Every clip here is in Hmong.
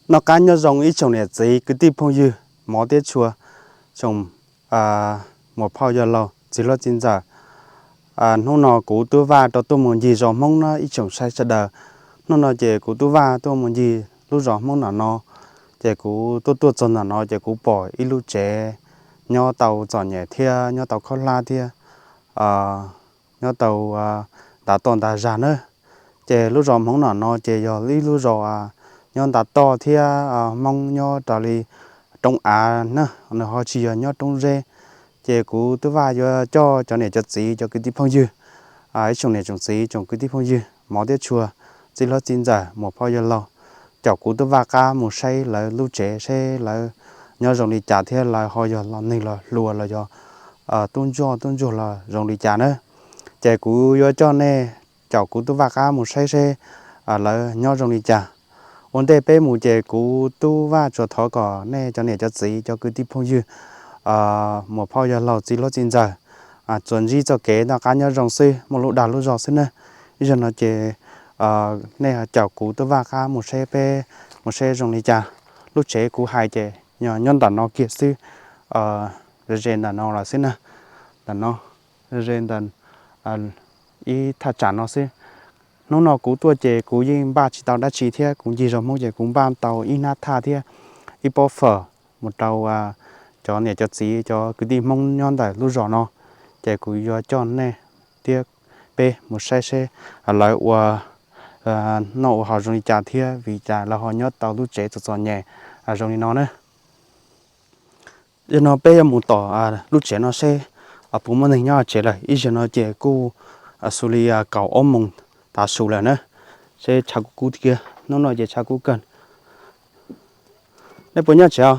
Noj qab nyob zoo ib tsoom niam txiv kwv tij phooj ywg, mov thiab tshua, tsoom muam phauj yawg laus, txiv hlob txiv ntxawm. Hnub no kuv Tub Vaj rov tuaj mus ncig zos Hmoob no ib tsoom saib sawv daws. Hnub no ces kuv Tub Vaj tuaj mus ncig lub zos Hmoob no no, ces kuv tuaj tuaj txog ntawm no ces kuv pom ib lub tsev nyob tau txom nyem thiab nyob tau khaub hlab thiab nyob tau ntav toj ntav zag na. Ces lub zos Hmoob no no ces yog ib lub zos nyob ntav toj thiab Hmoob nyob raws li roob av na, nws ho tsis yog nyob roob zeb. Ces kuv Tub Vaj yuav coj cov niam cov txiv cov kwv tij phooj ywg, ib tsoom niam tsoom txiv tsoom kwv tij phooj ywg, mov thiab tshua, txiv hlob txiv ntxawm, muam phauj yawg laus, caum kuv Tub Vaj qab mus saib lawv lub tsev seb lawv nyob zoo li cas thiab lawv ho yog los neeg los hluas los yog tub ntsuag tub ntsuag los zoo li cas na. Ces kuv yuav coj nej caum kuv Tub Vaj qab mus saib seb lawv nyob zoo li cas. Ua ntej peb mus ces kuv Tub Vaj tsuas thov kom nej cov niam cov txiv cov kwv tij phooj ywg, muam phauj yawg laus txiv hlob txiv ntxawm, tsuas ntsib txoj kev noj qab nyob zoo xwb, muaj lub dag lub zog xwb na. Ib zaug no ces nej caum kuv Tub Vaj qab mus saib peb, mus saib zoo li cas. Lub tsev kuv hais ces nyob ntawm no kiag xwb, ze ntawm no lawm xwb na, ntawm no, ze ntawm ib thaj tsam no xwb. Hnub no kuv tuaj ces kuv yeej npaj tsis tau dab tsi thiab kuv ncig zos Hmoob ces kuv npaj tau ib hnab thaj thiab ib pob fawm mus rau cov niam cov txiv cov kwv tij Hmoob nyob ntawm lub zos no, ces kuv yuav coj nej thiab peb mus saib seb lawv ua noj ua haus zoo li cas thiab vim cas lawv ho nyob tau lub tsev txom txom nyem zoo li no na. Zaum no peb yuav mus tom lub tsev no seb puas muaj neeg nyob tsev lawm. Ib zaug no ces kuj xu li kaum ob moos tav su lawm na, seb tshav kub kub thiab, hnub no ces tshav kub kawg. Nej puas nyob tsev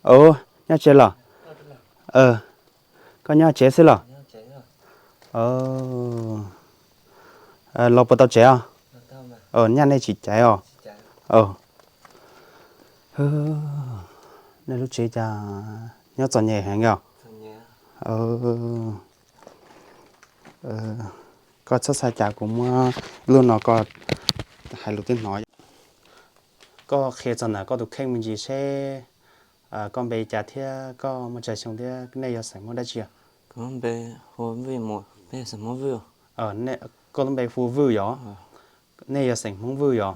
os? Nyob tsev los? Koj nyob tsev xwb los? Los puas tau tsev os? Nyaj nej tsis caiv os? Nej lub tsev cas nyob txom nyem heev os? Koj txhob xav cas, kuv muab lub no koj hais lus twb hnov. Koj qhia txog ntawm koj tus kheej me ntsis seb koj npe cas thiab koj muaj tsawg xyoo thiab nej yog xeem Hmoob dab tsi? Koj lub npe hu Vwj yog? Nej yog xeem Hmoob Vwj yog?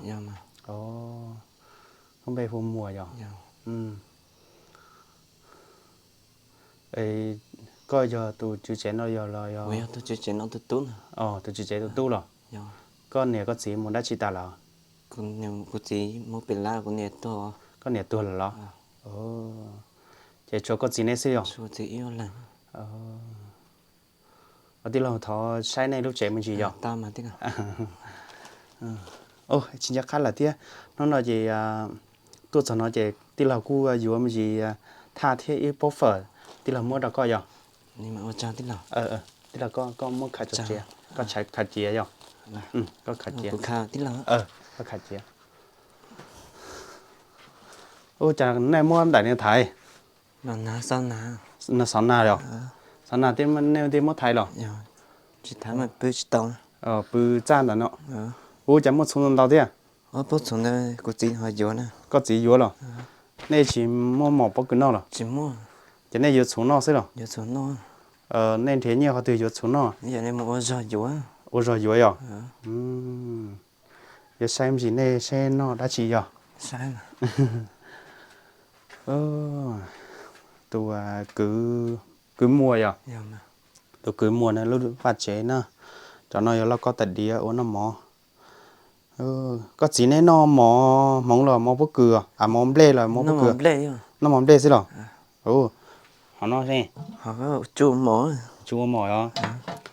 Koj npe hu Muas yog? Koj yog tus tswv tsev no yog los yog? Tus tswv tsev tus tub los? Koj niam koj txiv mus dab tsi tas lawm? Koj niam tuag lawm los? Ces tshuav koj txiv neb xwb yog? Tij laug thov saib nej lub tsev me ntsis yog? Tsis nco qab lawm thiab. Hnub no ces tuaj txog no ces tij laug kuj yuav me ntsis thaj thiab ib pob fawm tij laug muab rau koj yog? Tij laug koj muab khaws tso tsiav, koj khaws tsiav yog? Koj khaws tsiav, koj khaws tsiav. Ua cas nej muab ntaim no thaiv? Xov nas los? Xov nas nej thiaj muab thaiv los? Pw txaj ntawm no. Ua cas muaj txhuv ntau thiab? Koj txiv yuav los? Nej tsis muaj mov pob kws noj los? Ces nej yuav txhuv noj xwb los? Nej nrhiav nyiaj qhov twg yuav txhuv noj? Ua zog yuav yog? Yuav saib me ntsis nej seb noj dab tsi yog? Tus kwv Muas yog? Tus kwv Muas no lub vaj tsev na. Cov no yog lauj kaub tais diav ua noj mov. Koj txiv neb noj mov hmoov los mov pob kws, a, mov nplej los mov pob kws? Noj mov nplej xwb los? Qhov no tsis ua mov os?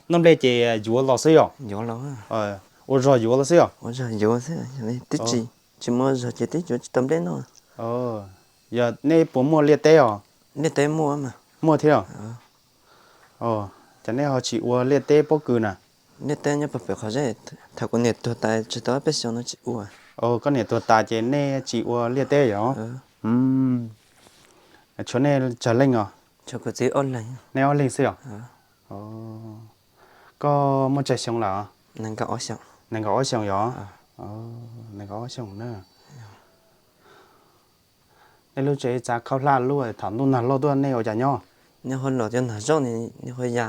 Noj nplej ces yuav los xwb yog? Ua zog yuav los xwb yog? Yog nej puas muaj liaj teb os? Muaj thiab os. Ces nej ho tsis ua liaj teb pob kws na? Koj niam tuag tas ces nej tsis ua liaj teb yog? Tshuav nej tsawg leej os? Nej ob leeg xwb yog? Koj muaj tsawg xyoo lawm? Nees nkaum ob xyoos yog? Nees nkaum ob xyoos na. Nej lub tsev txav khaub hlab luaj, thaum ntuj nag loj tuaj nej ua cas nyob? Nyuam qhuav los cov nag zoj, nyuam qhuav ya.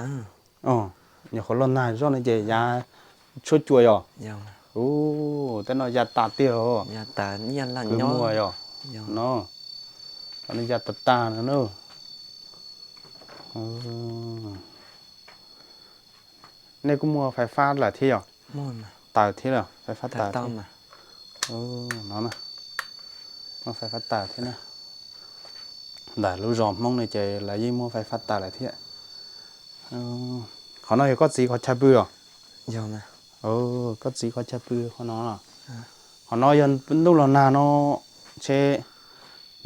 Nyuam qhuav los nag zoj no ces ya tshuab cua yog? Ub, tej no ya tas tiag os. Kwv Muas yog? No, ya tas tas no na. Nej kuj muaj fais fab lawm thiab yog? Taws thiab los? Fais fab taws thiab. No, muaj fais fab taws thiab na. Ntawm lub zos Hmoob no ces lawv yeej muaj fais fab taws lawm thiab. Qhov no yog koj txiv qhov chaw pw os? Koj txiv qhov chaw pw qhov no. Qhov no yog ntuj los nag no, ntshe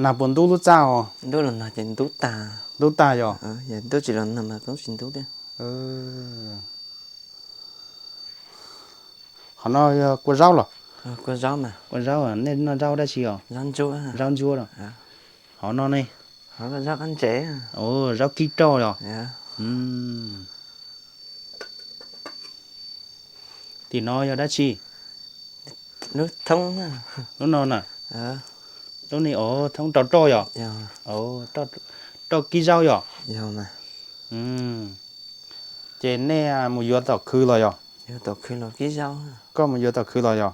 nag puas ntub lub txaj os? Ntub tag yog? Qhov no yog kua zaub los? Kua zaub, nej noj zaub dab tsi os? Zaub ntsuab los? Qhov no ne? Zaub kib roj los? Tim no yog dab tsi? Lub no na? Lub ne os, thoob rau roj yog? Roj kib zaub yog? Ces nej mus yuav tom khw los yog? Koj mus yuav tom khw los yog?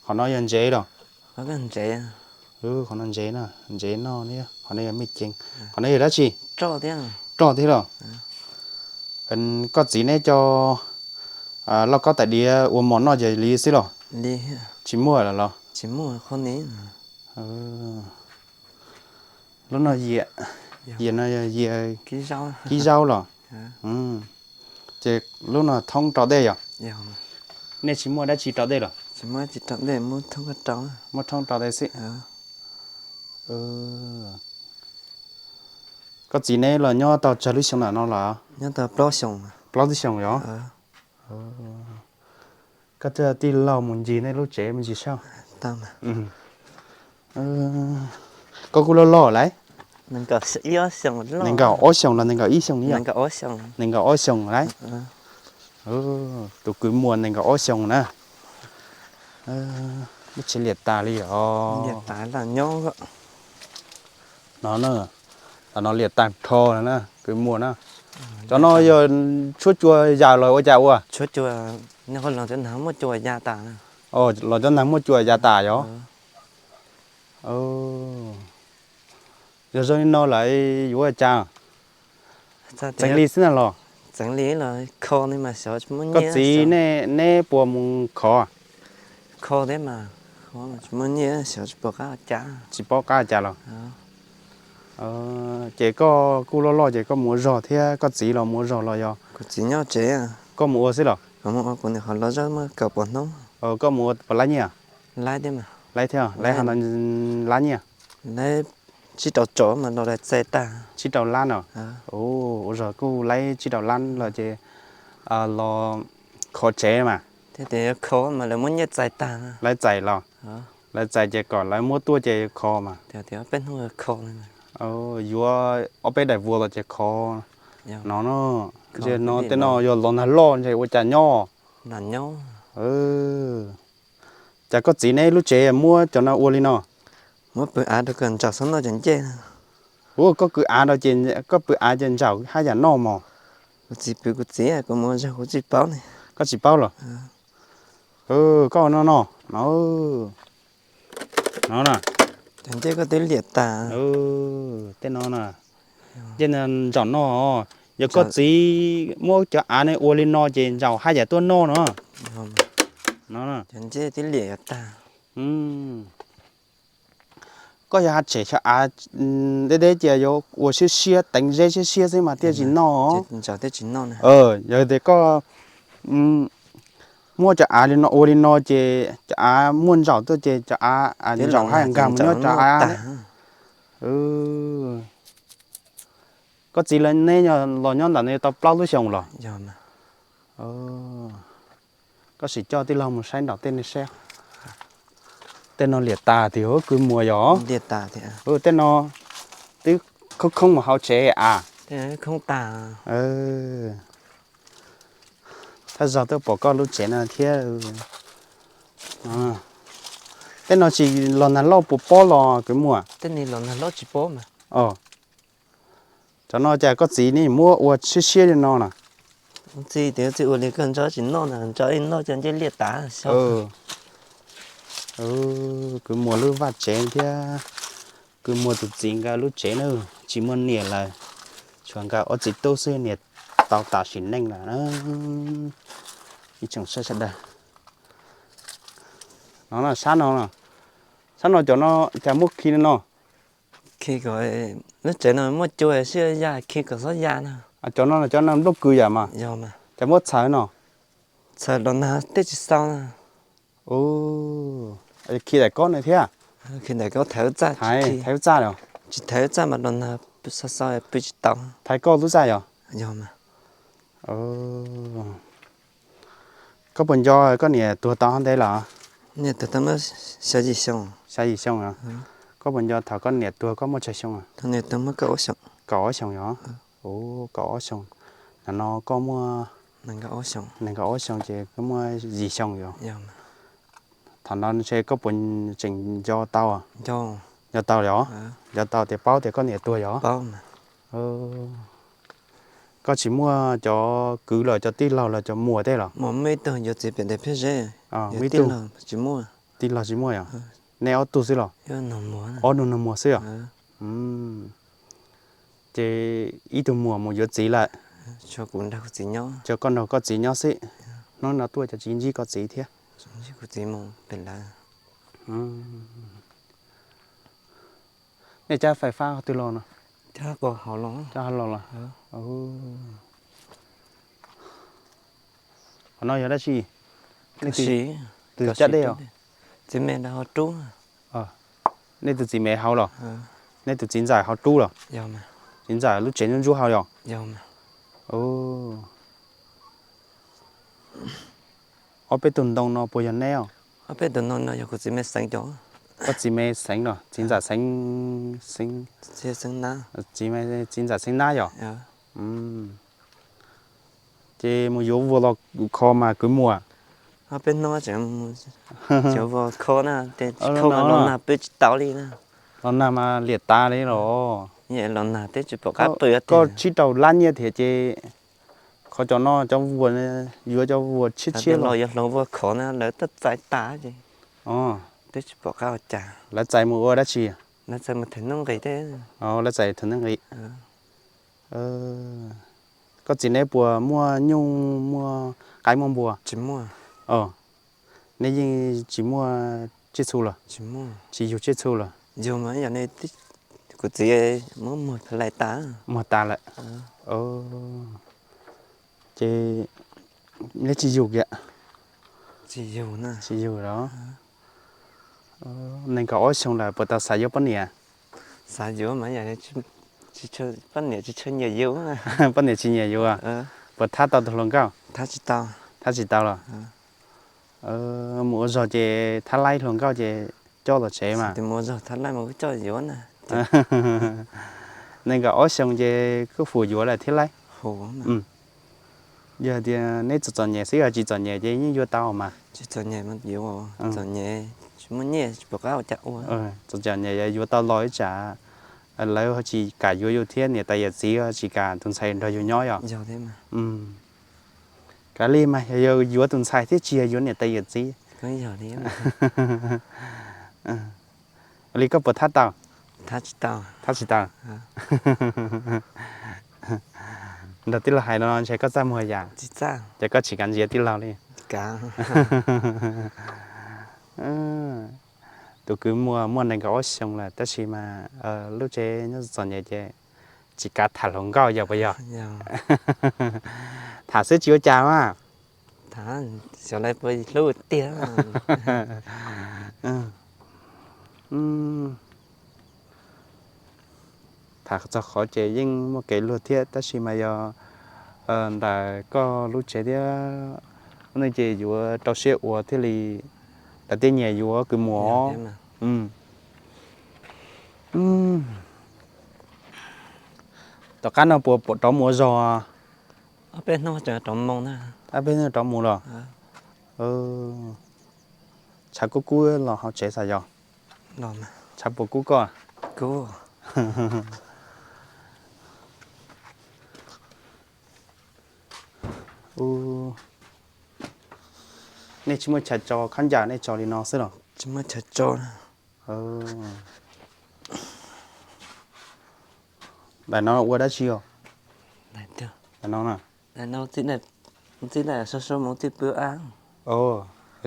Qhov no yog ntsev los? Qhov no ntsev, ntsev noj, qhov no yog me ceev, qhov no yog dab tsi? Roj thiab los? Koj txiv neb cov lauj kaub tais diav ua mov noj ces li xwb los? Tsis muaj lawm los? Lub no yias, yias no yog yias kib zaub los? Ces lub no thoob rau dej yog? Nej tsis muaj dab tsi rau dej los? Muab thoob rau dej xwb. Koj txiv neb los nyob tau tsawg lub xyoo ntawm no los? Plaub tug xyoos yog? Koj thiaj tij laug mus ncig nej lub tsev me ntsis saib. Koj kuj loj loj lawm. Nees nkaum ob xyoos los nees nkaum ib xyoos? Nees nkaum ob xyoos lawm. Tus kwv Muas nees nkaum ob xyoos na. Lub tsev liam tas li os. No, tam no liam tag nrho na, kwv Muas na. Cov no yog tshuab cua ya los ua cas ua? Los cov neeg muaj cua ya tas yog? Yog zoo li no lawm yuav ua cas? Txeev li xwb na los? Koj txiv neb puas mus khov? Tsis paub qab cas los? Ces koj kuj loj loj ces koj mus ua zog thiab koj txiv los mus ua zog los yog? Koj mus ua xwb los? Koj mus ua puas lab nyiaj? Lab thiab, lab ho ntau lab nyiaj? Tsib rau lab no. Ua zog kuj laib tsib rau lab los ces los khov tsev mas. Lawv txais los? Lawv txais ces kom lawv muab tuaj ces khov mas. Yuav ob peb daim vuas los ces khov no. No tej no yog los nag loj ntshe ua cas nyob. Cas koj txiv neb lub tsev muab cov no ua li no? Muab pw av rau kom ntsaum xov noj cov ncej. Ua koj kwv av rau ces, koj pw av ces ntsaum haj yam noj mog. Kuv txiv pw kuv txiv, kuv mus zog kuv tsis paub ne. Koj tsis paub los? Koj ua no no, no, no na. Cov ncej koj twb liam tas. Tej no na, ncej ntsaum noj. Yog koj txiv muab cov av no ua li no ces ntsaum haj yam tuaj noj no. Cov ncej twb liam yuav tag. Koj yog haj tsem xyov av deb deb cia yuav ua siab siab teev zeb siab siab xwb mas thiaj tsis noj. Yog tias koj muab cov av li no ua li no ces cov av muaj ntsaum tuaj ces cov av ntsaum haj nkag mus nyob cov av. Koj txiv lawv neb los nyob ntawm no tau plaub lub xyoos los? Koj sim coj tij laug mus saib nraum tej ne seb. Tej no liam tas tiag kwv Muas yog? Tej no twb khoob khoob mus hauv tsev a. Thaj zog twb pom koj lub tsev no thiab. Tej no tsis los nag loj puas pob los kwv Muas? Cov no cas koj txiv ne muab ua siab siab li no na? Txiv tias txiv ua li koj ntso tsis noj na, ntso ib noj cov ncej liam tas. Kwv Muas lub vaj tsev thiab kwv Muas tus txiv nkawd lub tsev na, tsis muaj niam lawm, tshuav nkawd ob txiv tub xwb, niam tau tas sim neej lawm. Ib tsoom saib sawv daws, no sab no, sab no cov no cas muab khi no no? Khi kom lub tsev no muaj cua sib ya, khi kom xob ya na. Cov no cov no nplooj kws yam mas, cas muab txhawv no? Txhawv los nag tej tsis xau na. Khi daim kob no thiab. Khi daim kob thaiv txaj, thaiv txaj los? Tsis thaiv txaj mas los nag xau xau pw tsis tau. Thaiv koj lub txaj yog? Yog mas. Koj puas nco koj niam tuag tau ntev lawm? Niam tuag tau muaj xya yim xyoo. Xya yim xyoo os. Koj puas nco thaum koj niam tuag koj muaj tsawg xyoo? Thaum niam tuag muaj kaum ob xyoo. Kaum ob xyoo yog? Kaum ob xyoo. Nim no koj muaj nees nkaum ob xyoo ces koj muaj yim xyoo yog? Thaum no ntshe koj puas tseem nco tau? Nco tau yog? Nco tau tias paub tias koj niam tuag yog? Koj tsis muaj cov kwv los cov tij laug los cov muam tej los? Muaj ib tug yuav txiv pem ntawm Phiaj Zeb, ib tug tsis muaj. Tij laug tsis muaj yog? Nej ob tug xwb los? Ob nus nus muag xwb yog? Ces ib tug muam mus yuav txiv lawm, ces koj nrog koj txiv nyob xwb. Hnub no tuaj cas tsis ntsib koj txiv thiab? Nej cab fais fab qhov twg los no? Cab hauv los los? Qhov no yog dab tsi? Tus cab dej os? Nej tus txiv me hauv los? Nej tus txiv ntxawm hauv rub los? Txiv ntxawm lub tsev ntsuab ntsuab hauv yog? Ob peb tug ntoo no puas yog neb os? Ob peb tug ntoo no yog kuv txiv me Xeev cov. Koj txiv me Xeev los? Txiv ntxawm Xeev, Xeev, txiv ntxawm Xeev Nab yog? Ces mus yuav vuas los kho mas kwv muam. Ob peb hnub tseem yuav vuas kho na, kho mas los nag pw tsis tau li na. Los nag mas liam tas li los. Los nag twb tsis pom qab pw. Koj tsib rau lab nyiaj thiab ces kho cov no, cov vuas, yuav cov vuas tshiab tshiab los. Yuav hloov vuas kho na, lawv twb txais tas ces twb tsis pom qab ua cas. Lawv txais mus ua dab tsi? Lawv txais mus them nuj nqis thiab. Lawv txais them nuj nqis. Koj txiv neb puas muaj nyuj muaj qaib muaj npua? Tsis muaj. Neb yeej tsis muaj tsiaj txhu los? Tsis yug tsiaj txhu los? Yog mas, yog ne, kuv txiv muab muag pha lais tas. Muag tas lawm. Ces neb tsis yug kiag? Tsis yug na. Tsis yug los? Nees nkaum ob xyoo lawm puas tau xav yuav poj niam? Xav yuav mas yog poj niam tsis tshua nyiam yus. Poj niam tsis nyiam yus. Puas thab tau tus hluas nkauj? Thab tsis tau los? Mus ua zog ces thab laib hluas nkauj ces coj los tsev mas. Nees nkaum ob xyoo ces kuj fum yuav lawm thiab lauj. Yog tias neb txom txom nyem xwb, yog tsis txom nyem ces yeej yuav tau mas. Txom nyem yuav tau los ib tsam lawv ho tsis kam yuav yus thiab niam tais yawm txiv ho tsis kam tus ntxhais nrog yus nyob yom. Kav liam mas, yog yuav tus ntxhais thiab tsis yog yuav niam tais yawm txiv. Li koj puas thab tau? Thab tsis tau. Nrog tij laug hais no ntshe koj txaj muag yam, ces koj tsis kam ntsia tij laug li. Tus kwv muam muaj nees nkaum ob xyoo lawm tab sis mas lub tsev nyob txom nyem ces tsis kav tham hluas nkauj yog puas yog? Tham xwb tsis ua cas mas. Xyov lawv puas hlub tiag. Tham txog qhov ces yeej muaj kev luag thiab tab sis mas yog ntawm koj lub tsev thiab lub neej ces yuav rau siab ua thiaj li lawv thiaj nyiam yus kwv muam. Tom qab no puas rov mus ua zog? Ob peb hnub rov mus los? Tshav kub kub los hauv tsev xav yog? Tshav puas kub koj? Nej tsis muaj chaw tso, khaub ncaws nej tso li no xwb los? Tsis muaj chaw tso. Daim no ua dab tsi os? Daim no na.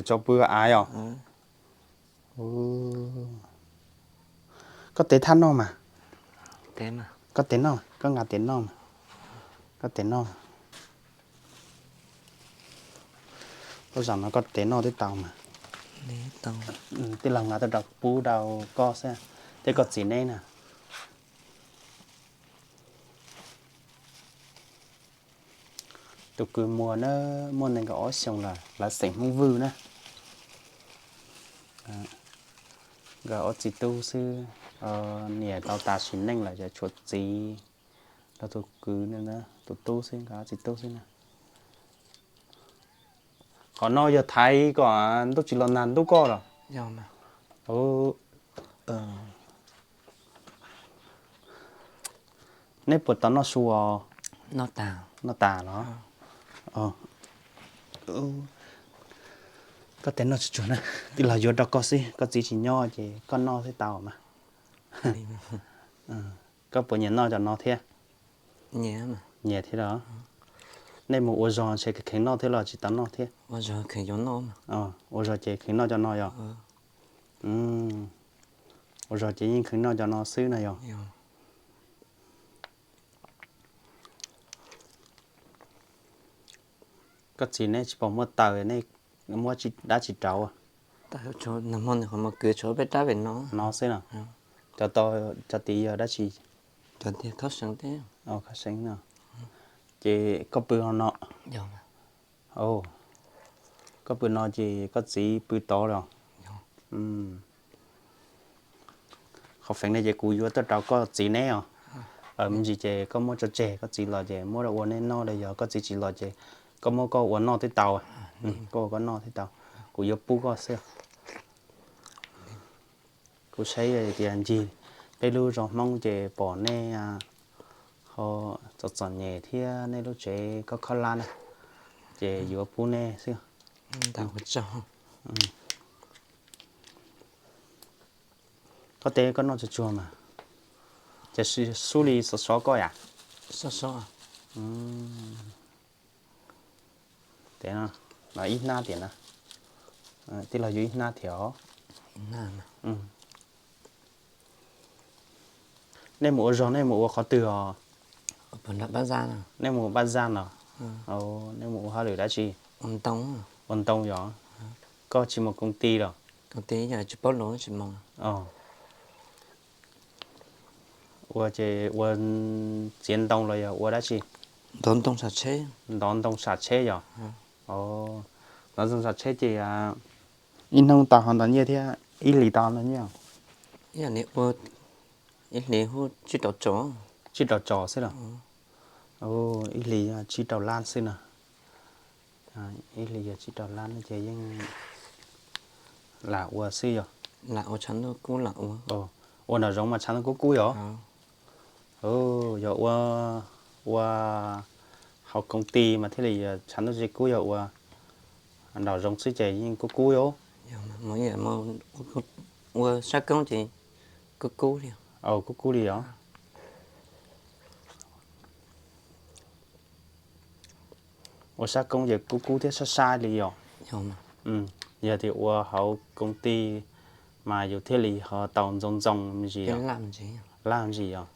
Tso pw av yom? Koj tev thaj noj mas. Koj tev noj, koj nqa tev noj mas. Koj tev noj. Lub zos no koj tev noj twb tau mas. Tij laug nqa tuaj rau pub rau koj xwb, thiab koj txiv neb na. Tus kwv muam na, muaj nees nkaum ob xyoos lawm, lawv xeem Hmoob Vwj na. Nkawd ob txiv tub xwb, niam tau tas sim neej lawm ces tshuav txiv nrog tus kwv, tus tub xwb, nkawd ob txiv tub xwb na. Qhov no yog thaiv kom ntuj tsis los nag ntub koj los? Neb puas tau noj su os? Noj tas los? Koj tes noj tsuag tsuag na, tij laug yuav rau koj xwb, koj txiv tsis nyob ces koj noj xwb tau mas. Koj puas nyiam noj cov no thiab? Nyiam thiab los? Nej mus ua zog ntshe kheev noj thiab los tsis tau noj thiab? Ua zog ces kheev noj cov no yog? Ua zog ces yeej kheev noj cov no xwb na yog? Koj txiv neb tsis pom muaj taws, nej muab dab tsi rauv? Nag hmo nws qhov muag kwv tshuav peb rab pem no. No xwb no. Cov tid yog dab tsi? Cov tid khaub seev teb. Khaub seev no. Ces koj pw hauv no. Koj Koj pw no ces koj txiv pw tod los? Qhov feem no ces kuv yuav tuaj rau koj txiv neb os. Me ntsis ces koj muab tso tseg, koj txiv los ces muab rau ua neb noj los yog koj txiv tsis los ces koj muab koj ua noj twb tau. Koj ua koj noj twb tau, kuv yuav pub koj xwb. Kuv saib tias ncig peb lub zos Hmoob ces pom nej ho txom txom nyem thiab nej lub tsev khob khob lab na, ces yuav pub nej xwb. Koj teb koj noj tsuag tsuag mas, ces xub li sov sov koj yam. Tes no ib hnab tias na, tij laug yuav ib hnab thiab os. Nej mus ua zog nej mus ua qhov twg os? Nej mus Paj Zaj no? Nej mus ua hauj lwm dab tsi? Ua ntoo yog? Koj tsis mus koom ti los? Ua ces ua txiav ntoo los yog ua dab tsi? Ntov ntoo sam tsheb yog? Ntov ntoo sam tsheb ces ib hnub tau ho ntau nyiaj thiab, ib hlis tau ntau nyiaj? Ib hlis tsib rau tso xwb los? Ib hlis yog tsib rau lab xwb no. Ib hlis yog tsib rau lab no ces yeej lam ua xwb yog? Ua nram zoov mas tshav ntuj kub kub yog? Yog ua, ua hauv koom ti mas thiaj li tshav ntuj tsis kub, yog ua nram zoov xwb ces yeej kub kub yog? Ua sab koob ces kub kub li. Kub kub li os. Ua sab koob ces kub kub thiab sab sab li os. Yog tias ua hauv koom ti mas yus thiaj li ho tau ntxoov ntxoo me ntsis, laj ntsis os.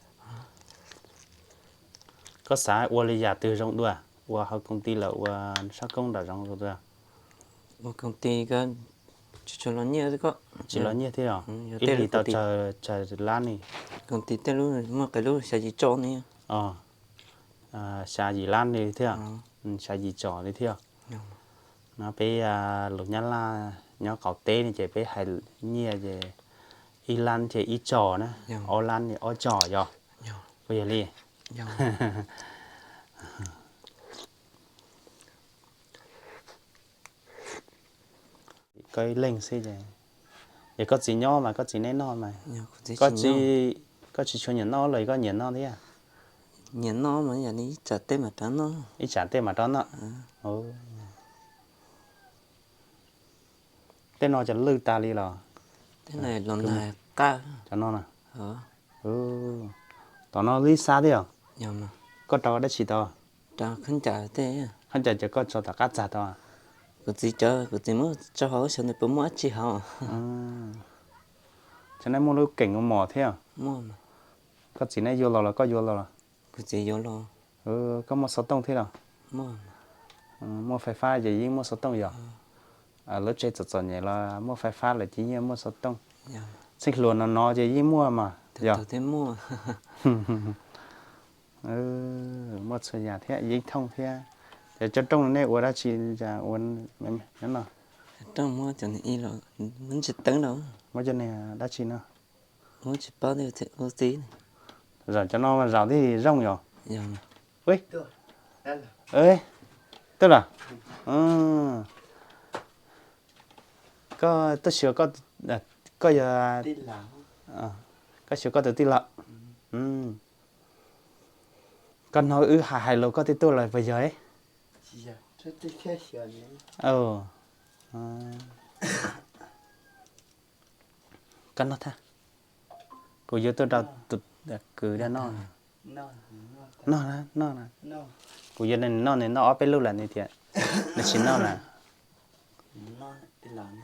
Koj xav ua li yam twg zoo dua, ua hauv koom ti lawm ua sab koob nram zoov zoo dua? Ua koom ti tsis los nyiaj, tsis los nyiaj thiab os. Ib hlis tau tsawg lab ni? Koom ti tej lub muaj qee lub xya yim tso ne. Xya yim lab li thiab, xya yim tso li thiab. No peb lus Nyab Laj nyob qaum teb ne ces peb hais nyiaj ces ib lab ces ib tso na, ob lab ces ob tso yog? Puas yog li? Koj ib leeg xwb ces, es koj txiv nyob mas koj txiv neb noj mas. Koj tsis tshua nyiam noj los koj nyiam noj thiab? Nyiam noj mas ib tsam tej mam rov noj. Ib tsam tej mam rov noj. Tej no cov lwj tas li los? Tej no los nag qaj. Cov no na? Tom no lub ib xab thiab os? Koj rau dab tsi tau? Khaub ncaws, khaub ncaws ces koj tso tom qab txag tau? Kuv txiv cov, kuv txiv muab tso hauv xyov nws puas muaj dab tsi hauv. Cov nej muaj lub keem ua mom thiab? Koj txiv nej yuav los los koj yuav los? Kuv txiv yuav los. Koj muaj xov tooj thiab los? Muaj fais fab ces yeej muaj xov tooj yog? Lub tsev txom txom nyem los muaj fais fab lawm ces yeej muaj xov tooj. Txheej hluas no no ces yeej muaj mas yog? Muaj txhua yam thiab, yeeb thooj thiab. Ces cov rooj nej ua dab tsi? Ua nyob no. Rooj muab cov niag, muab cov niag dab tsi no? Muab tsis paub, ua txiv. Zaum cov no zaum tij zooj yog? Twb los? Koj twb xyuas, koj yog, koj xyuas koj tus tij laug. Koj hnov wb hais hais lus koj twb tuaj los puas yog? Koj noj thaj, kuv yuav tuaj rau tus kwv da noj. Noj, noj, kuv yuav noj, nws noj ob peb lub lawm nws tias nws tsis noj lawm.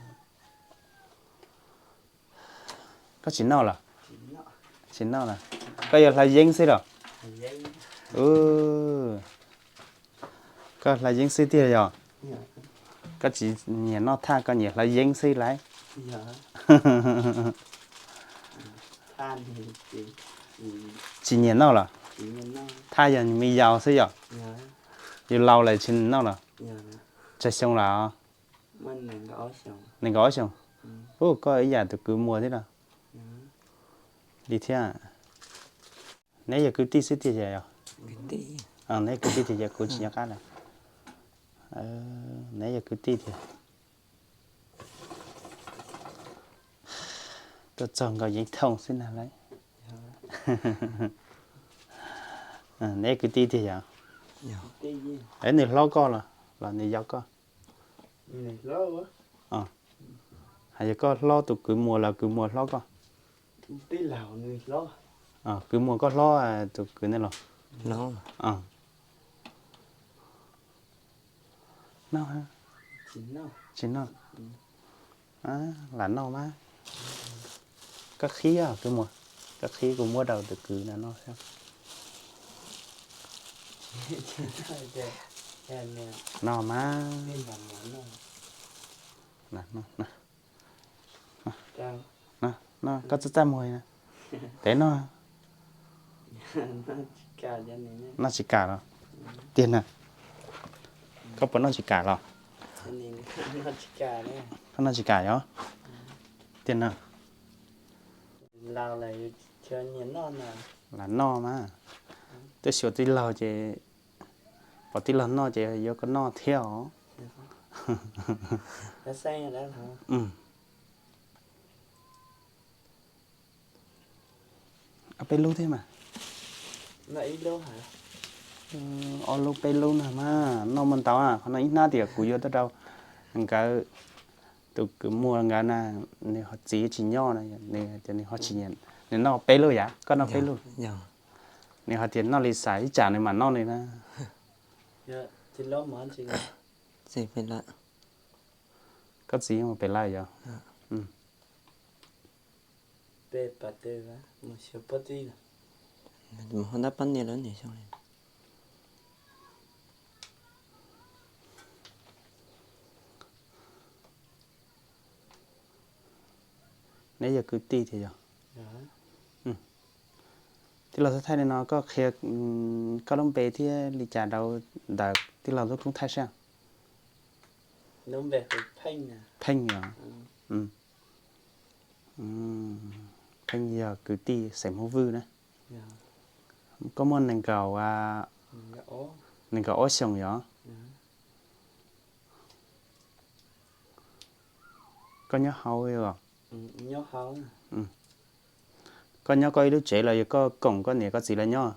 Koj tsis noj los? Tsis noj los? Koj yuav hlawv yeeb xwb los? Koj hlawv yeeb xwb tiag yog? Koj tsis nyiam noj thaj, koj nyiam hlawv yeeb xwb lauj? Tsis nyiam noj los? Thaj yog me yaus xwb yog? Yus laus lawm tsis noj los? Tsawg xyoo lawm? Nees nkaum ob xyoos. Ub, koj ib yam tus kwv muas thiab no. Li thiab. Neb yog kwv tij xwb tiag yog? Neb kwv tij tiag yog kuv tsis nco qab lawm. Neb yog kwv tij tiag. Tuaj txog nkaus yeeb thooj xwb na lauj. Neb kwv tij tiag yog? Nws hlob koj los los nws yau koj? Hais yog koj hlob tus kwv muas los kwv muas hlob koj? Kwv muas koj hlob tus kwv ntawd los? Noj, tsis noj. Lam noj mas. Koj qhib os kwv muas, koj qhib kuv muab rau tus kwv no noj xwb. Noj mas. Koj txaj txaj muag, tev noj. Noj tsis kam los? Tiag na. Koj puas noj tsis kam los? Koj noj tsis kam yog? Tiag na. Lam noj mas. Twb xyuas tij laug ces, pom tij laug noj ces yuav koj noj thiab os. Ob peb lub thiab mas. Ob lub peb lub no mas noj muaj ntau, qhov no ib hnab tias kuv yuav tuaj rau nkawd tus kwv muas nkawd na, nws ho txiv tsis nyob na, nws tias nws ho tsis nyiam, nws noj peb lub yam, koj noj peb lub. Nws ho tias noj li xav ib tsam nws mam noj nws na. Koj txiv mus pem lawm yog? Neb yog kwv tij tiag yog? Tij laug thaij li no koj qhia koj lub npe thiab li cas rau ntawm tij laug lub koob thaij seb. Pheej yog? Pheej yog kwv tij xeem Hmoob Vwj na. Koj muaj nees nkaum, nees nkaum ob xyoos yog? Koj nyob hauv os? Koj nyob koj ib lub tsev los yog koj koom koj niam koj txiv lawv nyob?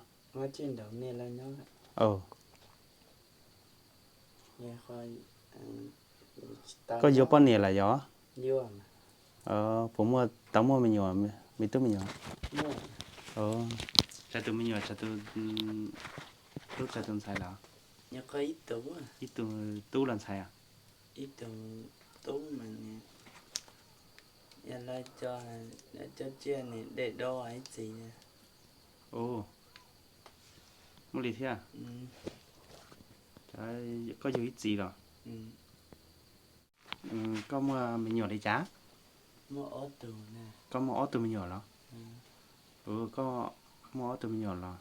Koj yuav poj niam lawm yog? Puas muaj, tau muaj me nyuam, me tub me nyuam? Tsawg tus me nyuam, tsawg tus tub tsawg tus ntxhais lawm? Ib tug tub los ntxhais? Muaj li thiab. Koj yug ib txiv los? Koj muaj me nyuam li cas? Koj muaj ob tug me nyuam los? Koj muaj ob tug me nyuam los?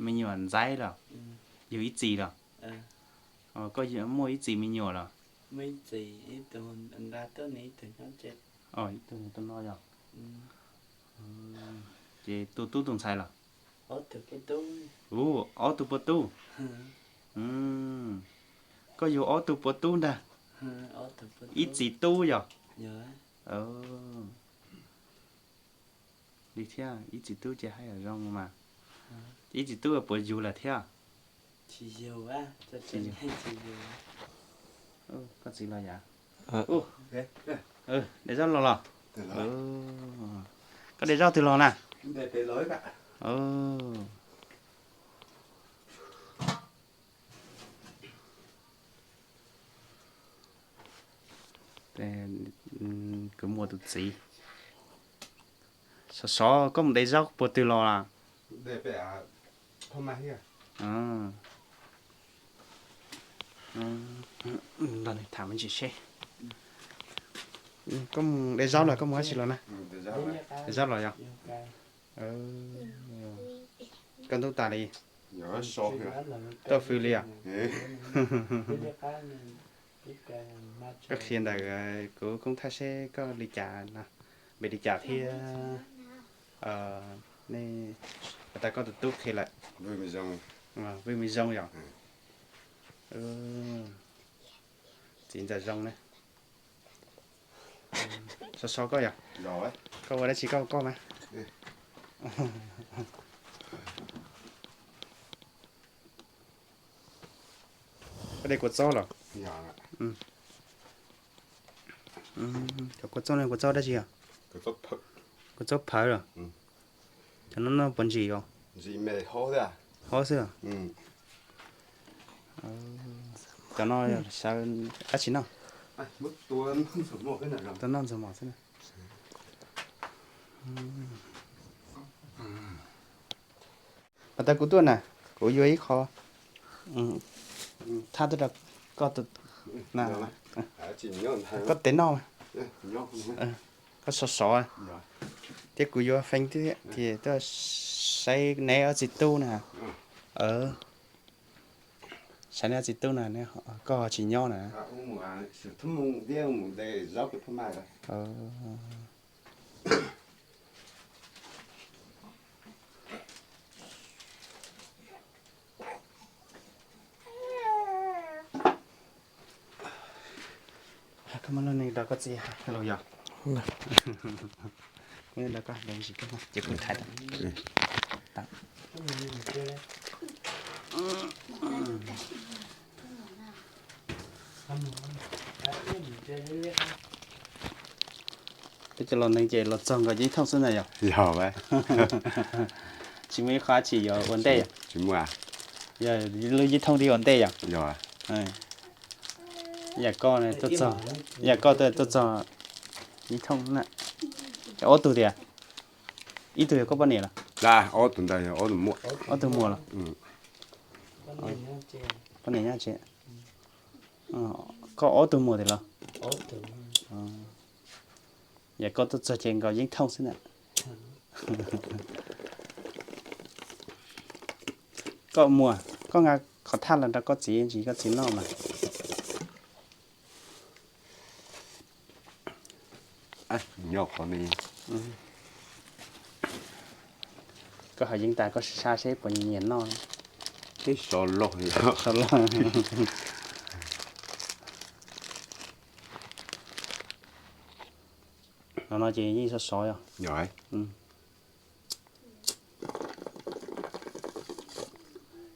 Me nyuam ntxaib los? Yug ib txiv los? Koj muaj ib txiv me nyuam los? Ib tug no yog? Ces tus tub tus ntxhais los? Ob tug puas tub? Koj yug ob tug puas tub ntag? Ib txiv tub yog? Li thiab, ib txiv tub ces haj yam zoo mas. Ib txiv tub puas yug lawm thiab? Koj txiv los yam? De zaub los los? Koj de zaub twg los na? Kwv muas tus txiv. Sov sov koj mus de zaub puag twg los las? Koj mus de zaub los koj mus dab tsi los na? De zaub los yog? Koj ntub tas li? Tuaj fws li os. Koj qhia ntawm kuv koob thaj seb koj li cas no, npe li cas thiab. Nej, tas koj tus tub qhia lawm. Vwj Mej Zoo yom. Txiv ntxawm Zoo na. Sov sov koj yom. Koj ua dab tsi koj koj mas. Koj de kua txob los? Cov kua txob no kua txob dab tsi os? Kua txob phawv los? Cov no noj puas ntsim os? Hov xwb. Cov no sawv dab tsi noj? Tua noj ntxuag mos xwb na. Pas tas kuv tuaj na, kuv yuav ib qho thab tuaj rau koj, koj tes noj, koj sov sov thiab kuv yuav feeb thiab ces tuaj saib neb ob txiv tub na. Saib neb ob txiv tub na, koj tsis nyob na. Koj muab lub neej rau koj txiv hais los yog? Kuv rau koj hais ntsis koj ces kuv thaiv tau. Peb cov laus neeg ces los txog nkaus yeeb thooj xwb na yog? Yog. Tsis muaj ib qho dab tsi yuav ua ntej yog? Tsis muaj. Yog lub yeeb thooj li ua ntej yog? Yog. Yam koj tuaj txog, yam koj tuaj txog yeeb thooj na. Ob tug tias, ib tug yog koj poj niam los? Ob tug ntawd yog ob tug muam. Ob tug muam los? Poj niam nyob tsev. Koj ob tug muam tiag los? Yam koj tuaj txog ces nkaus yeeb thooj xwb na. Koj muam, koj nqa qhov thaj los rau koj txiv ntsis koj txiv noj mas. Nyob qhov no. Koj haus yeeb tas koj sab seb puas nyiam noj. Twb sov loj. Sov loj. No no ces yeej sov sov yog?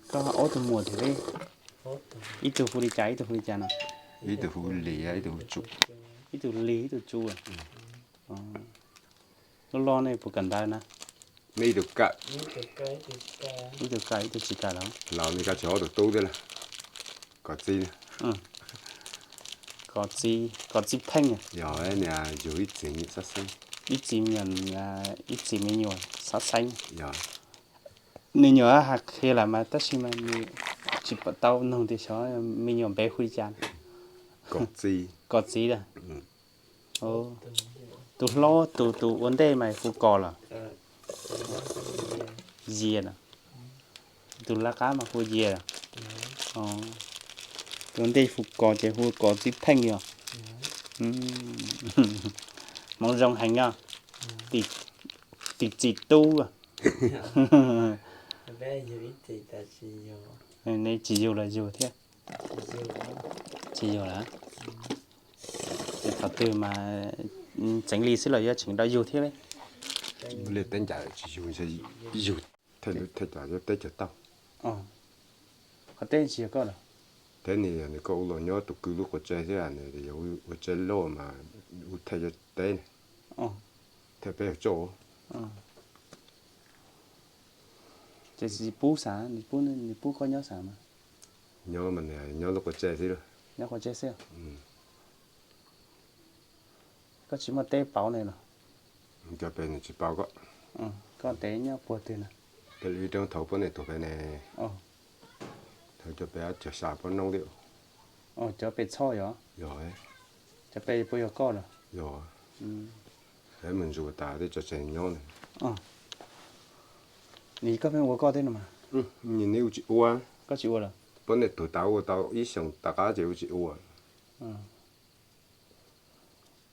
Koj ob tug muam thiab li, ib tug hu li cas ib tug hu li cas no? Ib tug hu Lis, ib tug hu Tsu. Ib tug Lis ib tug Tsu. Loj loj nej puas kawm ntawv na? Nej ib tug kawm, ib tug kawm ib tug tsis kawm los? Los nej koj tsis ob tug tub thiab lawm. Kov txib, kov txib pheej. Yog niam yug ib txiv me nyuam xab xeeb. Ib txiv me nyuam, ib txiv me nyuam xab xeeb. Yog. Nws nyuam has qhia lawm mas tab sis mas nws tsis pom tau noog tias xyov me nyuam npe hu li cas. Kov txib, kov txib a. Tus hlob tus tus ua ntej mas hu Kos los? Yias. Tus laj qab mas hu Yias. Tus ua ntej hu Kos ces hu Kos txib pheej yog. Hmoov zoo heev yog. Tim txiv tub. Nej tsis yug los yug thiab? Tsis yug lawm. Ces thaum twg mas txeev li xwb los yuav tseem rau yug thiab li? Li teb ncaim tsis yug, yug tej teb chaws tau. Qhov teb tsis yog koj los? Teb nws yog nws, koj ua los nyob tus kwv lub qhov tse thiab, nws yog ua tse loj mas ua thaj cov teb ne, thaj peb yog tso. Ces tsis pub xav, nws pub koj nyob xav mas? Nyob mas nws nyob lub qhov tse xwb. Nyob qhov tse xwb. Koj tsis muaj teb pauv nws los? Cov pem nws tsis pauv koj. Koj tes nyob puag twg na? Peb lub roob thaum poj niam tuag pem ne. Thaum cov pem cov xya poj noob thiab. Cov pem txhoj yog? Yog. Cov pem puas yog koj los? Yog. Peb mus ntsus tas tej tso tseg nyob ne. Nws koj pheej ua koj thiab no mas? Nws ua tsis ua. Koj tsis ua lawm? Poj niam tuag tas ua tau ib xyoos tom qab ces ua tsis ua.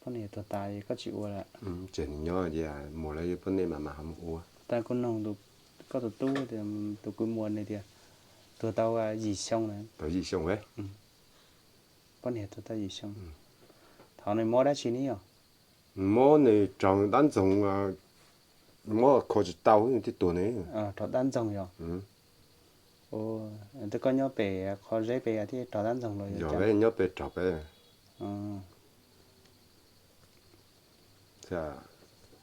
Poj niam tuag tas koj tsis ua lawm? Tseg nws nyob ces muam lawv yog poj niam mam mam ho mus ua. Tab kuv noog koj tus tub tias, tus kwv muam nws tias tuag tau yim xyoo lawm. Tau yim xyoo lawm. Poj niam tuag tau yim xyoo. Thaum nws mob dab tsi ne yom? Mob nws raug dab ntxoog, mob kho tsis tau thiaj tuag ne. Raug dab ntxoog yom? Twb koj nyob pem qhov zeb pem thiaj raug dab ntxoog los yog? Nyob pem raug pem.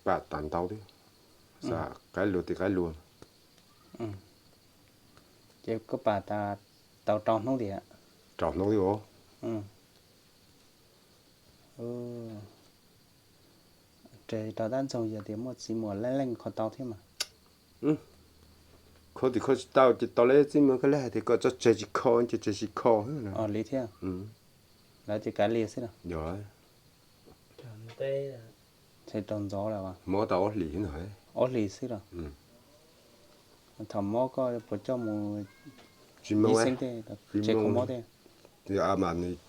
Pam tas ntau thiab, qaib luag tim qaib luag. Ces koj pam tas tau rau hnub tiag? Rau hnub thiab os. Raug dab ntxoog yog tias muaj txiv muam leej leej kho tau thiab mas. Kho tim kho tsis tau ces tau lawv txiv muam koj lawv hais tias kom tso tseg tsis kho ces tseg tsis kho. Li thiab. Lawv tias kav liam xwb los? Yog. Txhais tau ntxov lawm. Mob tau ob hlis no. Ob hlis xwb los? Thaum mob koj puas coj mus tsis ib xeeb tej, tsis mob tej? Yog mas nws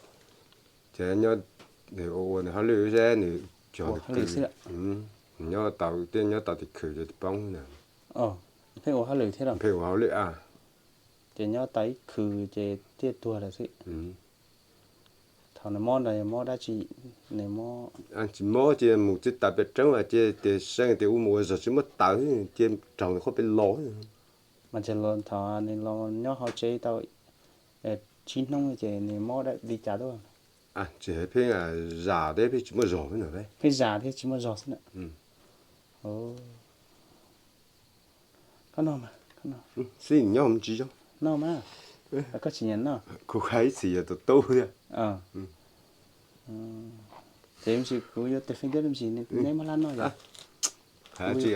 ces nyob ua nws hauj lwm seb nws cog hauj lwm xwb. Nyob tau tej nyob tau tim khw ces poob na. Pheej ua hauj lwm thiab los? Pheej ua hauj lwm a. Ces nyob tau ib khw ces thiaj tuag lawm xwb. Thaum nws mob ntawd mob dab tsi? Nws mob, tsis mob ces mus txij tas pem roob ces tias seej tias ua mus ua zog tsis muaj tawv ces raug nws qhov pem los. Mas thaum nws los nyob hauv tsev tau tsib hnub ces nws mob li cas tuaj? Tsis pheej zam thiab pheej tsis muaj zog xwb na. Pheej zam thiab tsis muaj zog xwb na. Koj noj mas, koj noj. Xib nyob mus tsis zoo. Noj mas, koj tsis nyiam noj. Kuv hais ib txhis yog tus tub thiab. Ces me ntsis kuv yuav tes feej thiab me ntsis neb muab hlab noj yom. Hais tsis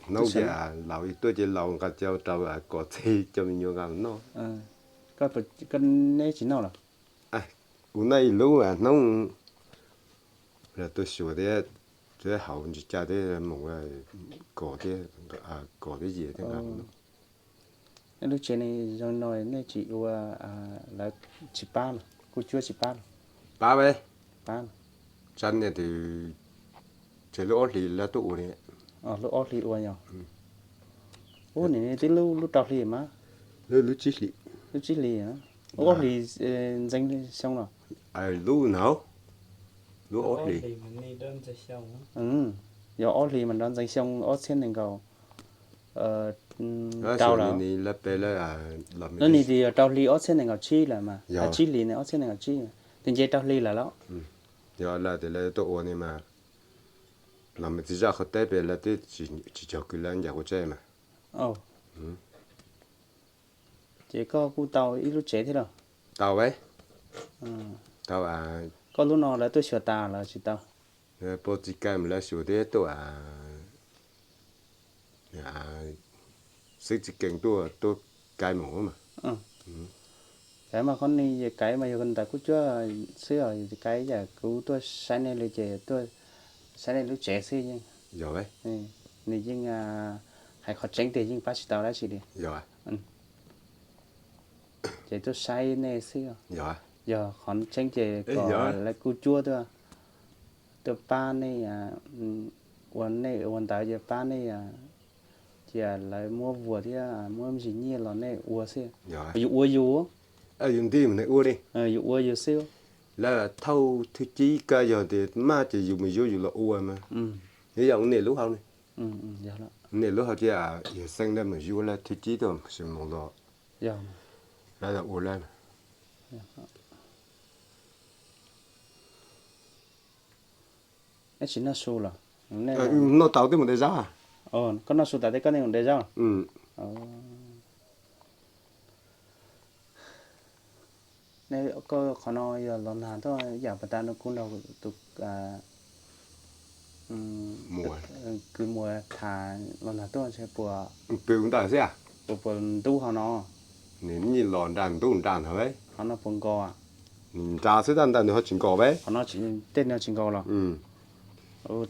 hnub ces laus tuaj ces laus nqa cau rau kom txij cov me nyuam nqa noj. Koj neb tsis noj los? Kuv noj ib lub hnub, tuaj xyuas thiab, thiab haus ntsis caj thiab mus kom thiab, kom thiab yim thiab nqa. Nej lub tsev ne zoo no nej tsis ua, lawv tsis pab los, kuj cuab tsis pab los? Pab, pab. Tsam niaj tus, tseg lub ob hlis lawv tuaj ua li. Lub ob hlis ua yog? Ub, nim no twb lub rau hli mas. Lub tsib hlis. Lub tsib hlis, lub ob hlis ntxeev xyoo los? Lub no, lub ob hlis. Yog ob hlis mas nrov ntxeev xyoo ob txhiab nees nkaum rau lawm. Lub ni tis yog rau hli ob txhiab nees nkaum tsib lawm mas, tsib hlis ne ob txhiab nees nkaum tsib, tis nce rau hli lawm los? Yog lawv tias lawv tuaj ua ni mas, los me txiv zaj qhov teb pem lawv twb tsis cog kws lawv ncaim ua tsev mas. Ces koj kuj tau ib lub tsev thiab los? Tau, tau. Koj lub no lawv tuaj xyuas tas los tsis tau? Pab txiv Kaim mas lawv xyuas thiab tuaj, xib txiv Kees tuaj, tuaj Kaim mus mas. Kaim mas qhov ni yog Kaim mas yog ntawm kuj cuab xwb os, Kaim yam kuv tuaj saib nej li ces tuaj saib nej lub tsev xwb yeej. Yog, nws yeej hais qhov tseeb tiag yeej pab tsis tau dab tsi li. Ces tuaj saib nej xwb. Yog qhov tseeb ces kom lawv kuj cuab tuaj, tuaj pab nej, ua nej ua ntawd ces pab nej, cia lawv muab vuas thiab muab me ntsis nyiaj los nej ua xwb. Yus ua yus, yus nti mus ua li, yus ua yus xwb. Lawv thauj thwj cib kawg, yog tias maj ces yus mus yuav yus los ua mas. Nws yog ua niam lub hauv ne, niam lub hauv thiab yawg Xeeb lawv mus yuav lawv thwj cib tuaj mus los, lawv los ua lawv. Neb tsis noj su los? Noj tau twb mus de zaub. Koj noj su tas tej koj nej mus de zaub. Neb, koj qhov no yog los nag tuaj yam pas tas no kuv nrog tus kwv muam tham los nag tuaj ntshe puas, pw ntawm xwb, puas puas ntub hauv no? Nws nyiam los nram ntub nram ntag. Qhov no puas nkos? Nws nrad xwb tab ntawd nws ho tsis nkos. Qhov no tej no tsis nkos los?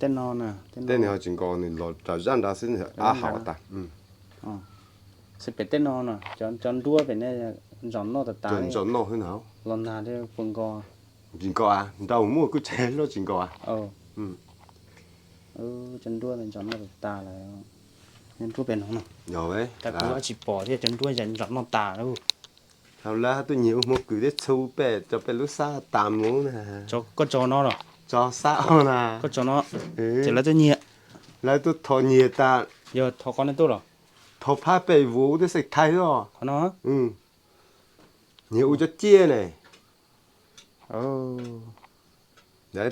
Tej no, tej no ho tsis nkos, nws los rau zaj nrad xwb, ab hauv tas. Xwb pem tej no no, cov nruab pem ne, ntsos noj tas tas, los nag li puas nkos. Tsis nkos, nrau muaj kuj tsis loj tsis nkos. Cov nruab ntsos noj tas tas lawm. Nruab pem no no, tas kuv tsis pom thiab, cov nruab ntsos noj tas lawm. Thaum lawv tuaj nyiag ua hmuv kws thiab txhu pem rau pem lub xab tas mus na. Koj tso no los? Tso xab os na. Koj tso no, ces lawv tuaj nyiag. Lawv tuaj thov nyiag tas. Yog thov qhov nej tuaj los? Thov phab pem vus twb xeem thaij os. Qhov no nyiag ua cov ciaj ne.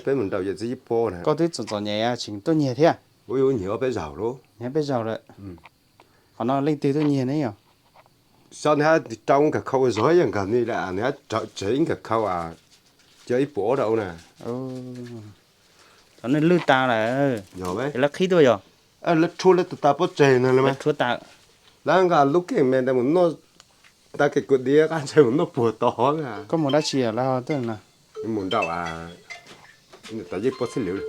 Peb mus nraum yawm txiv Yij Pob na. Koj twb txom txom nyem tsis tuaj nyiag thiab. Ua yuav nyiag peb zaug lawm. Nyiag peb zaug lawm. Qhov no leej twg tuaj nyiag ne yog? Xyov nws hab rau nkawm khau ua zog ib yam nkawd ne, nws hab tsev ib nkawm khau, cov ib puas ob rau na. Thaum nej lwj tas lawm, yog lawv qhib tuaj yog? Lawv rhuav lawv tus tas pob tseg no lawm mas. Lawv nqa lub keeb me ntawd mus noj, tas kev kuv diav qab ntshe mus noj puag tod na. Koj mus dab tsi lawv ho tuaj na? Mus nraum tas Yij Pob txhij lwm.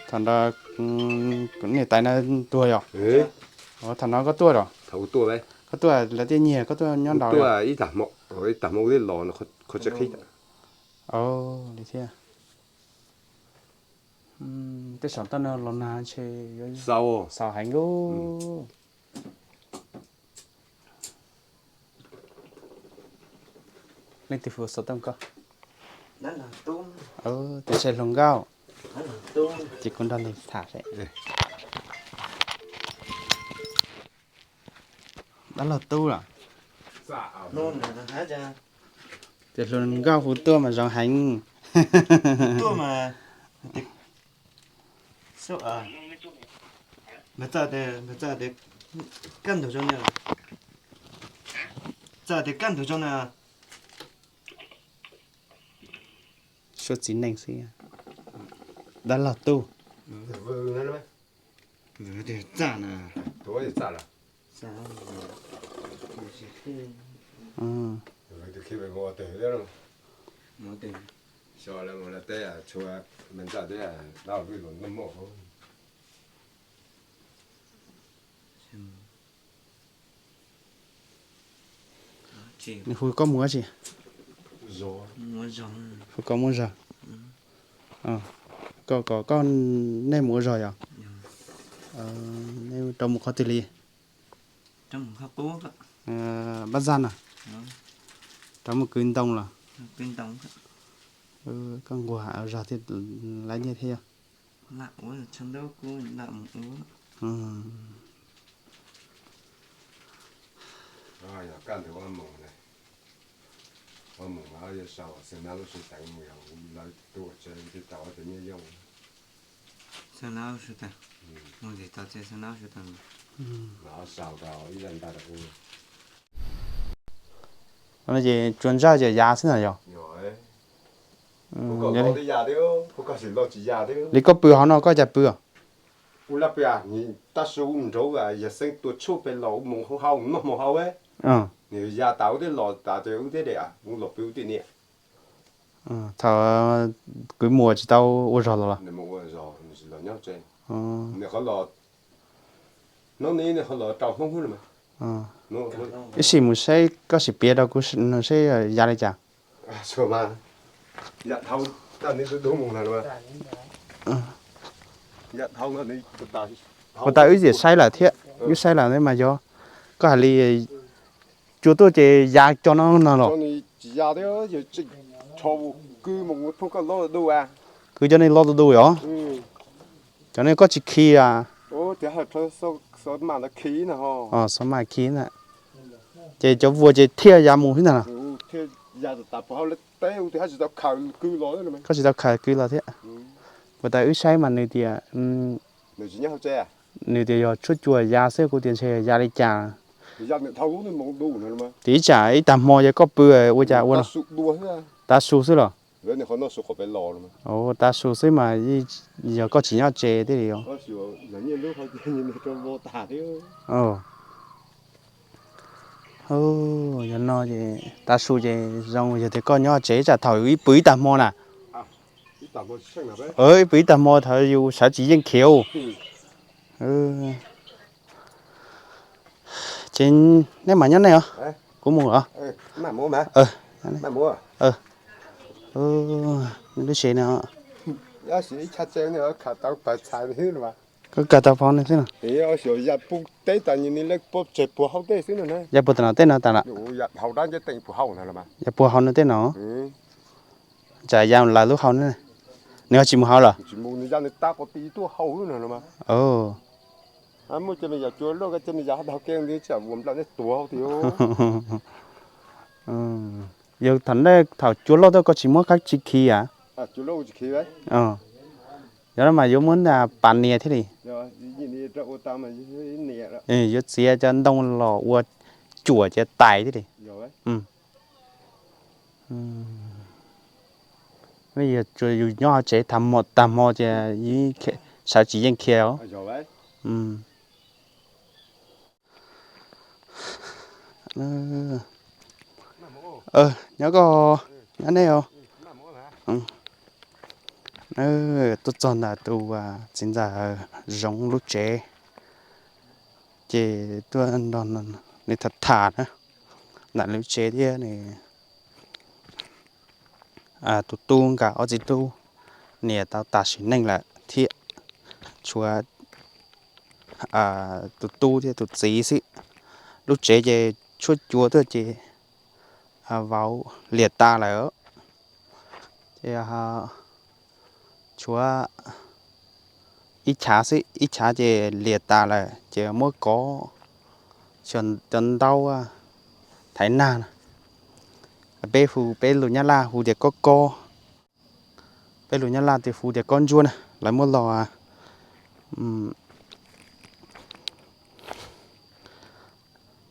Thaum ntawd niam tais na tuag yog? Thaum no koj tuaj los? Koj tuaj lawv thiaj nyiag, koj tuaj nyob nraud? Ib tag hmo ib tag hmo ua thiaj los, qhov tsev qhib. Li thiab. Tej saum toj no los nag ntshe xaus heev lauj. Leej twg hu xov tooj koj? Tus ntxhais hluas nkauj. Ces kuv nrog nws tham seb. Dab laug Tub los? Tus hluas nkauj hu tuaj mas zoo heev. Suav txiv neej xwb. Dab laug Tub. Nws hu koj mus dab tsi? Hu koj mus zog. Koj kom nej mus ua zog yog? Nej rov mus qhov twg li? Pab Zaj no. Rov mus kwv ntoo los? Koj nquag zog thiaj laiv nyiaj thiab yog? Ces tsuas ntsaj ces yav xwb na yog? Li koj pw hauv no koj cas pw? Tab su nrauv yawg Xeeb tua tshuaj pem los ua moos hau hau noj hmo hau, nws ya tas wb thiaj los tas ces wb thiaj de mus los pw wb tej niam. Thaum kwv muam tsis tau ua zog los los? Nws mus ua zog, nws tsis los nyob tsev. Nws qhov los, hnub no nws qhov los rau Hmoob xwb los mas. Ib sim mus saib, koj sim piav rau kuv seb ya li cas. Ua tas wb tsis saib lawm thiab, wb saib lawm mas yog koj hais li cua tuaj ces ya cov no no los? Kwv cov no los tus tus yog? Cov no koj tsis khi a? Xov mas khi na. Ces cov vuas ces thiaj ya mus xwb ntag. Koj tsis tau khaws kwv los thiab. Ua tas wb saib mas nws tias, nws tias yog tshuaj cua ya xwb, kuv tias ntshe ya li cas. Ces ib tsam ib tag hmo yog koj pw ua cas ua no? Tav su xwb los? Tav su xwb mas yog koj tsis nyob tsev thiaj li os. Yog no ces tav su ces zoo yog tias koj nyob tsev tsam thaum ib pw ib tag hmo na. Ib pw ib tag hmo thaum yus sawv tsis yeej khiav. Ces nej mam nyob nej os, kuv mus os. Lub tsev no, koj kawg tau phau nws xwb no. Ya puag tom no tej no tas, ya puag hauv nws tej no. Tsam ya lawv lub hau ne, nws ho tsis mus hauv los? Yog thaum nej thaum cua loj tuaj koj tsis muab qab tsis khi a? Yog mas yuav muab pas nias thiaj li, yuav txiav cov ntoo los ua cuam ces tais thiaj li. Yog tsuas yus nyob hauv tsev tag hmo ces sawv tsis yeej khiav os. Nyob koj, nyob nej os. Tuaj txog ntawm tus txiv ntxawm Zoov lub tsev, ces tuaj nrog nws tham tham na ntawm lub tsev thiab. Tus tub nkawd ob txiv tub niam tau tas sim neej lawm thiab, tshuav tus tub thiab tus txiv xwb. Lub tsev ces tshuab cua tuaj ces vauv liam tas lawm. Ces tshuav ib chav xwb, ib chav ces liam tas lawm ces muab kov cov ntaub thaiv nag. Peb hu, peb lus Nyab Laj hu tias kob kob, peb lus Nyab Laj tias hu tias kob ntsuab na, lawv muab los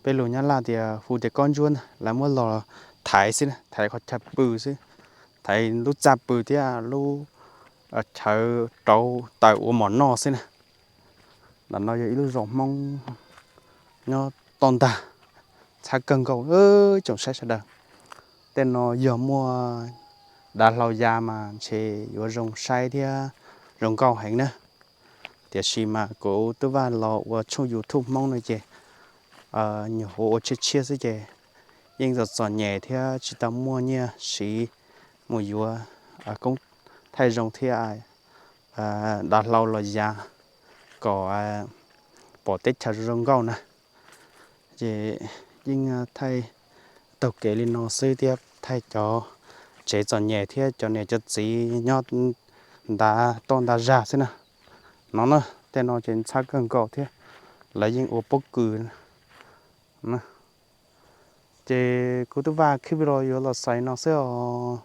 peb lus Nyab Laj tias hu tias kob ntsuab ntag, lawv muab los thaiv xwb, thaiv qhov chaw pw xwb, thaiv lub txaj pw thiab lub chaw rauv taws ua mov noj xwb na. Ntawm no yog ib lub zos Hmoob nyob toj ntag, txhab kawg nkaus tsoom saib sawv daws. Tej no yog muaj dav hlau ya mas ntshe yuav zoo saib thiab zoo nkauj heev na. Tiam sis mas kuv twb vaj los ua tshooj YouTube Hmoob no ces nyuam qhuav ua tshiab tshiab xwb ces yeej txom txom nyem thiab tsis tau muaj nyiaj siv mus yuav koob thaij zoo thiab dav hlau los ya kom pom teb chaws zoo nkauj na. Ces yeej thaij taug kev li no xwb thiab thaij cov tsev txom nyem thiab cov niam cov txiv nyob ntav toj ntav zag xwb na. No na, tej no ces ntxhab kawg nkaus thiab, lawv yeej ua pob kws na. Ces kuv twb vaj khib los yuav los xaus no xwb os.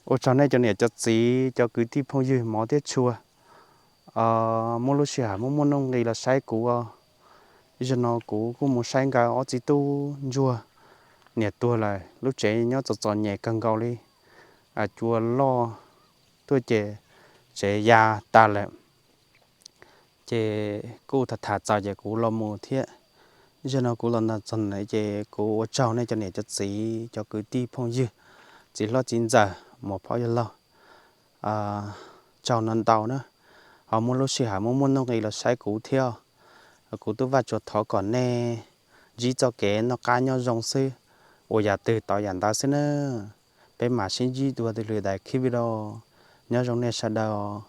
Ua tsaug nej cov niam cov txiv cov kwv tij phooj ywg hmov thiab tshua muaj lub sij hawm muaj muaj nuj nqis los saib kuv. Ib zaug no kuv kuj mus saib nkawd ob txiv tub ntsuag, niam tuag lawm, lub tsev nyob txom txom nyem kawg nkaus li. Cua loj tuaj ces tsev ya tas lawm. Ces kuj tham tham txaus ces kuv los mus thiab. Ib zaug no kuv los ntawm txog na ces kuv ua tsaug nej cov niam cov txiv cov kwv tij phooj ywg, txiv hlob txiv ntxawm muam phauj yawg laug, tsaug no ntau na. Ho muaj lub sij hawm muaj muaj nuj nqis los saib kuv thiab. Kuv twb vaj tsuas thov kom nej ntsib txoj kev noj qab nyob zoo xwb, ua yam twg tau yam ntawd xwb na. Peb mam sib ntsib dua lwm daim clip video. Nyob zoo nej sawv daws.